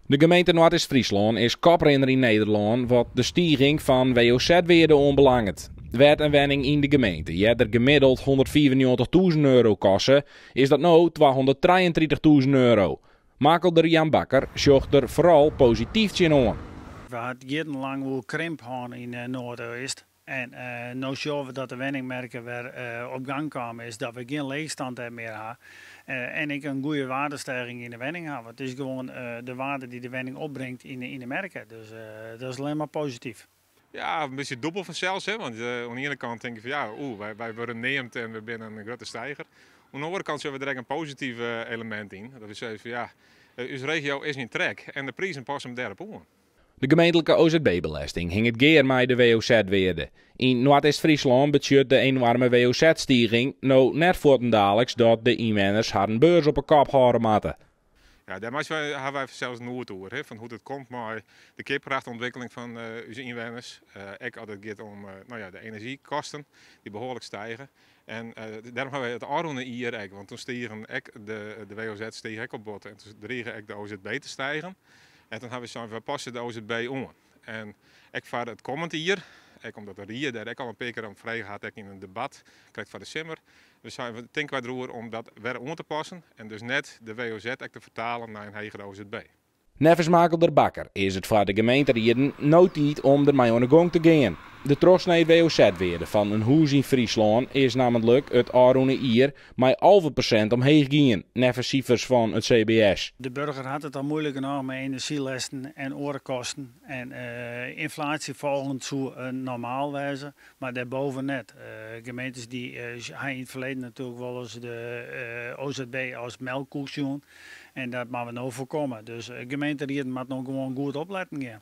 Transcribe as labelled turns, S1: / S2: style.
S1: De gemeente Noardeast-Fryslân is koprinner yn Nederlân wat de stiging fan WOZ-wearde oanbelanget. Wêr't in wenning yn de gemeente earder gemiddeld 195.000 euro koste, is dat no 233.000 euro. Makelder Jan Bakker sjocht der foaral posityf tsjinoan.
S2: We ha jierrenlang wol krimp hân yn Noardeast. En no sjogge we dat de wenningmerk wer op gang kaam is, dat we gjin leechstand mear ha. En ek in goede waardestijging yn de wenning hawwe. It is gewoan de waarde dy't de wenning opbringt yn de merk. Dus dat is allinne mar posityf.
S3: Ja, in bytsje dûbel fansels. Hè? Want oan de iene kant tink ik fan ja, oeh, wy wurde neamd en we binne in grutte stiger. Oan de oare kant sjogge we der ek in posityf elemint yn. Dat we sizze fan ja, ús regio is yn trek en de prizen passe him dêrop oan.
S1: De gemeentlike OZB-belesting hinget gear mei de WOZ-wearde. Yn Noardeast-Fryslân betsjut de enoarme WOZ-stiging no net fuortendaliks dat de ynwenners harren beurs op 'e kop hâlde moatte.
S3: Ja, dêr meitsje wy, hawwe wy fansels noed oer, hè, fan hoe't it komt mei de keapkrachtontwikkeling fan ús ynwenners. Ek as it giet om no ja, de enerzjykosten, dy't behoarlik stige. En dêrom hawwe wy it ôfrûne jier ek, want toen stigen ek de WOZ stige ek al bot en toen drige ek de OZB te stigen. En toen hawwe wy sein, wy passe de OZB oan. En ek foar it kommend jier, ek omdat de rie dêr ek al in pear kear om frege hat, ek yn in debat, krekt foar de simmer, we seinen, tinke wy deroer om dat wer oan te passen en dus net de WOZ ek te fertalen nei in hegere OZB.
S1: Neffens makelder Bakker is it foar de gemeenterieden no tiid om der mei oan 'e gong te gean. De trochsneed WOZ-wearde fan in hûs yn Fryslân is nammentlik it ôfrûne jier mei 11% omheech gien, neffens sifers fan it CBS.
S2: De burger hat it al muoilik genôch mei enerzjylêsten en oare kosten. En ynflaasje folgjend soe normaal wêze, mar dêrboven net. Gemeentes dy ha yn it ferleden natuerlik wolris de OZB as melkkoe sjoen en dat moatte we no foarkomme. Dus gemeenterieden moat no gewoan goed opletten gean.